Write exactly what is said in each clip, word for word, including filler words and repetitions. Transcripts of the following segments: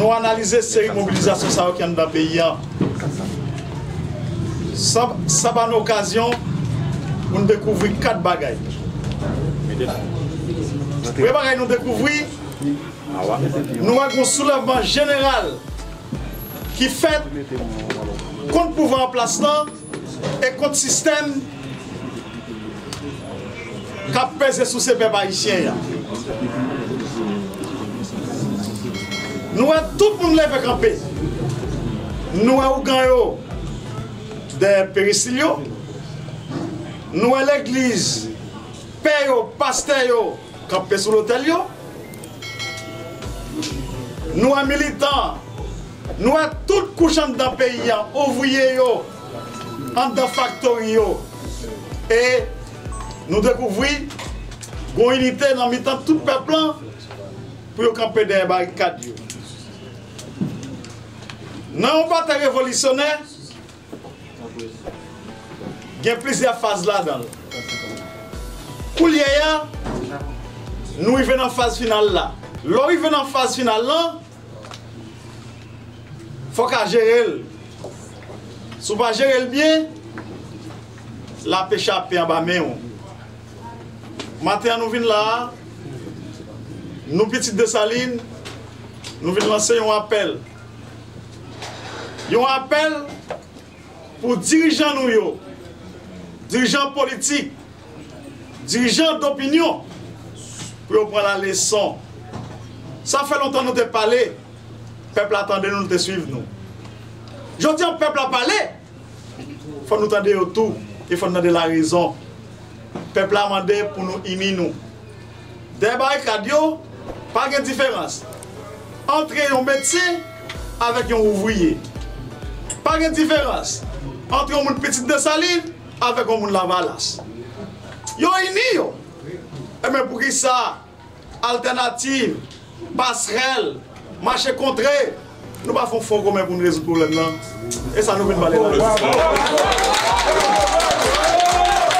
Nou analize seri mobilizasyon sa yo ki anndan peyi a. Sa, sa ba nou okazyon pou n dekouvri kat bagay. Premye bagay nou dekouvri, nou wè gen yon soulèvman jeneral ki fèt kont pouvwa an plas lan e kont sistèm k ap peze sou se pèp ayisyen an. Nou wè tout moun leve kanpe. Nou wè ougan yo dèyè peristil yo. Nou wè legliz, pè yo, pastè yo kanpe sou lotèl yo. Nou wè militan, nou wè tout kouch anndan peyi a, ouvriye yo, anndan faktori yo. E nou dekouvri gon inite nan mitan tout pèp lan pou yo kanpe dèyè barikad yo. Nan yon batay revolisyonè, gen plizyè faz ladan l. Koulye a, nou rive nan faz final la. Lè w rive nan faz final lan, fò w ka jere l. Si w pa jere l byen, l ap echape anba men w. Maten an nou vin la a, nou pitit Desalin, nou vin lanse yon apèl. Yon apèl pou dirijan nou yo, dirijan politik, dirijan dopinyon, pou yo pran laleson. Sa fè lontan nou te pale, pèp la tande nou, l te swiv nou. Jodi a, pèp la pale, fò nou tande yo tou, e fò n tande larezon. Pèp la mande pou nou ini nou. Dèyè barikad yo, pa gen diferans antre yon medsen avèk yon ouvriye. Pa gen diferans antre yon moun pitit Desalin avèk yon moun Lavalas. Yo ini yo. Ebyen, poukisa Altènativ, Pasrèl, Mache Kontre, nou pa fè yon fon komen pou n rezoud pwoblèm nan? E sa nou vin pale la.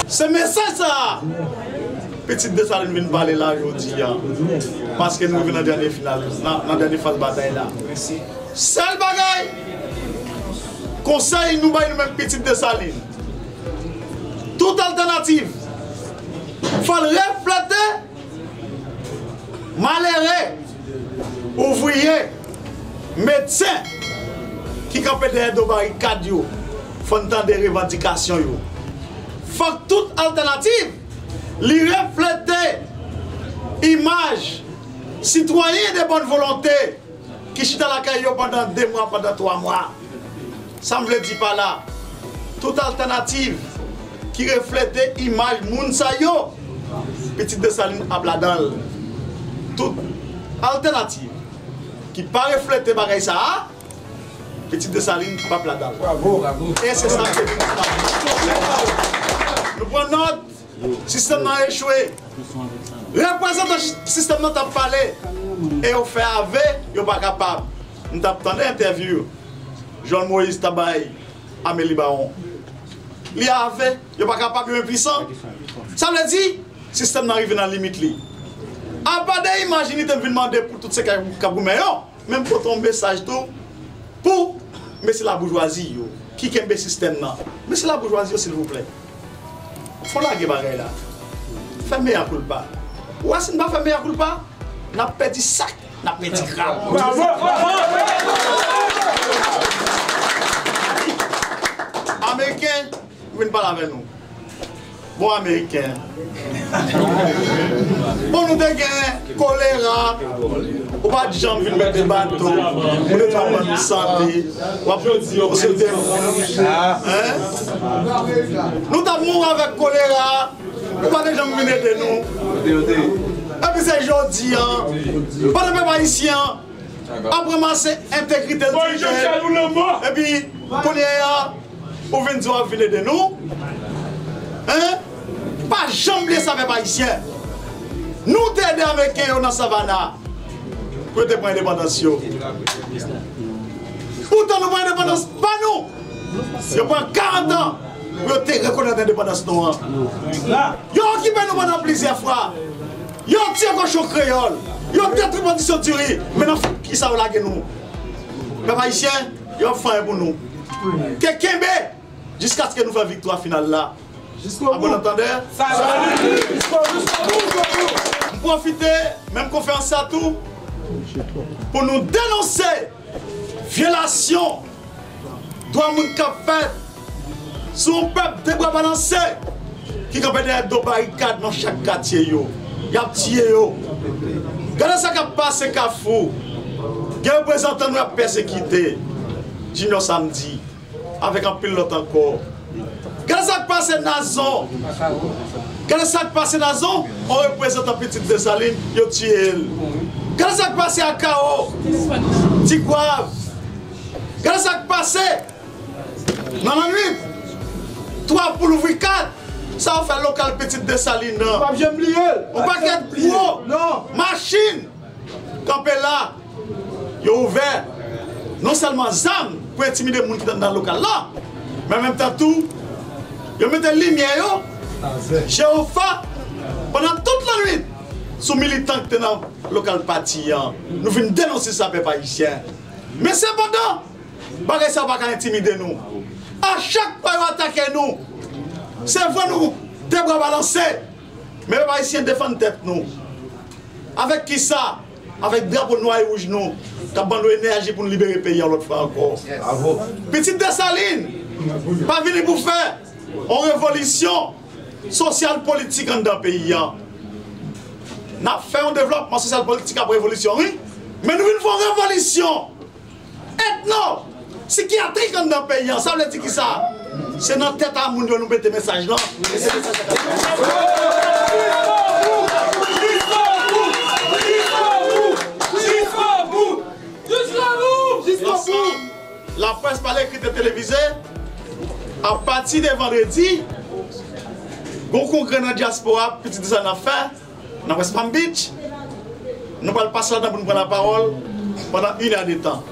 Se mesaj sa a pitit Desalin vin pale la jodi a. Paske nou rive nan dènye final, nan, nan dènye faz batay la. Sèl bagay, konsèy nou bay nou menm pitit Desalin, tout Altènativ, fò l reflete malere, ouvriye, medsen ki kanpe dèyè do barikad yo, fò n tande revandikasyon yo. Fòk tout Altènativ, li reflete imaj sitwayen de bòn volonte ki chita lakay yo pandan de mwa, pandan twa mwa. Sa m vle di pa la, tout Altènativ ki reflete imaj moun sa yo, pitit Desalin ap ladan l. Tout Altènativ ki pa reflete bagay sa a, pitit Desalin p ap ladan l. Bravo. E se sa ke nou pran nòt. Sistèm nan echwe. Reprezantan sistèm nan t ap pale e yo fè ave, yo pa kapab. M t ap tande entèvyou Jovenel Moïse ta bay Amélie Baron. Li ave, yo pa kapab, yo enpwisan. Sa vle di, sistèm nan rive nan limit li. Apa de imaj inite m vin mande pou tout se k ap goumen yo. Men m pote yon mesaj tou pou mesye laboujwazi yo ki kenbe sistèm nan. Mesye laboujwazi yo, silvouplè, fò lage bagay la. Fè mea culpa. Ou wè, si n pa fè mea culpa, n ap pèdi sak, n ap pèdi grap. Bravo! Ameriken, m vin pale avè nou. Bon, Ameriken. Bon, nou te gen kolera. Ou pa t janm vin mete bato. Ou te di w ap ban nou sante. W ap, ou se te, hein? Nou t ap mouri avèk kolera. Ou pa t janm vin ede nou. Epi se jodi a, pandan pèp ayisyen an ap ranmase entegrite l, diyite l. Epi, kounye a, ou vin di w ap vin ede nou? Hein? Pa janm bliye sa, pèp ayisyen. Nou te ede Ameriken yo nan Savannah pou yo te pran endepandans yo. Poutan nou pran endepandans pa nou. Yo pran karant an pou yo te rekonèt endepandans nou an. Yo okipe nou pandan plizyè fwa. Yo tiye kochon kreyòl. Yo detwi pwodiksyon diri. Men nan figi kisa yo lage nou? Pèp ayisyen, yo ap fè anyen pou nou. Ke kenbe jiskaske nou fè viktwa final la. A bon antandè. M pwofite menm konferans sa tou pou nou denonse vyolasyon dwa moun k ap fèt sou yon pèp de bra balanse ki kanpe dèyè do barikad nan chak katye yo. Y ap tiye yo. Gade sa k ap pase Kafou. Gen reprezantan nou y ap pèsekite. Junior Samedi. Avèk anpil lòt ankò. Gade sa k pase Nazon. Gade sa k pase Nazon. On reprezantan Pitit Desalin, yo tiye l. Gade sa k pase Akao. Tigwav. Gade sa k pase nan lannwit. Twa pou louvri kat. Sa yo fè lokal Pitit Desalin nan. Ou p ap janm bliye l. On pakèt gwo machin kanpe la. Yo ouvè non sèlman zam pou entimide moun ki t anndan lokal la, men menm tan tou, yo mete limyè yo, jewofa, pandan tout lannwit sou militan ki te nan lokal pati an. Nou vin denonse sa, pèp ayisyen. Men sepandan, bagay sa yo pa ka entimide nou. A chak fwa yo atake nou, se vre nou de bra balanse, men pèp ayisyen, defann tèt nou. Avèk kisa? Avèk drapo nwa e wouj nou, k ap ban nou enèji pou n libere peyi a yon lòt fwa ankò. Pitit Desalin pa vini pou fè yon revolisyon sosyal politik anndan peyi a. N ap fè yon devlòpman sosyal politik ap revolisyon, wi, men nou vin fè yon revolisyon etno, sikiyatrik anndan peyi a. Sa vle di kisa? Se nan tèt a moun yo nou mete mesaj lan. E se mesaj sa k ap Laprès pa lekri, te televize, apati de vandredi, gon kongrè nan dyaspora Pitit Desalin ap fè nan West Palm Beach. Nou pral pase ladan pou nou pran lapawòl pandan inè de tan.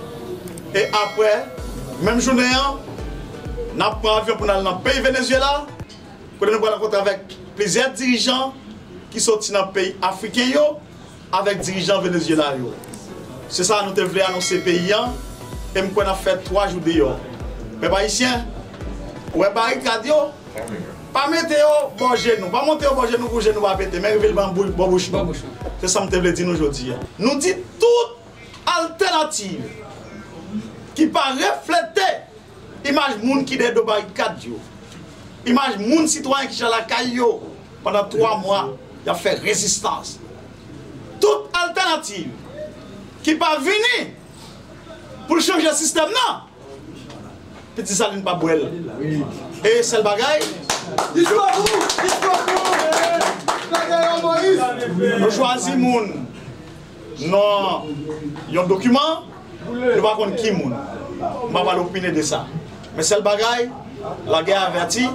E apre, menm jounen an, n ap pran avyon pou n al nan peyi Venezyela, kote nou pral rankontre avèk plizyè dirijan ki soti nan peyi afriken yo, avèk dirijan Venezyela yo. Se sa nou te vle anonse peyi an, e m kwè n ap fè twa jou deyò. Pèp ayisyen, ou wè barikad yo, pa mete yo bò je nou, pa monte yo bò je nou pou je nou pa pete, men rive l ban bou-, bò bouch nou. Se sa m te vle di nou jodi a. Nou di tout altènativ ki pa reflete imaj moun ki dèyè do barikad yo, imaj moun sitwayen ki chita lakay yo pandan twa mwa, y ap fè rezistans. Tout altènativ ki pa vini pou l chanje sistèm nan, Pitit Desalin p ap bwè l. E sèl bagay, nou chwazi moun nan yon dokiman, nou pa konn ki moun. M pa pral opine de sa. Men sèl bagay, lagè avèti.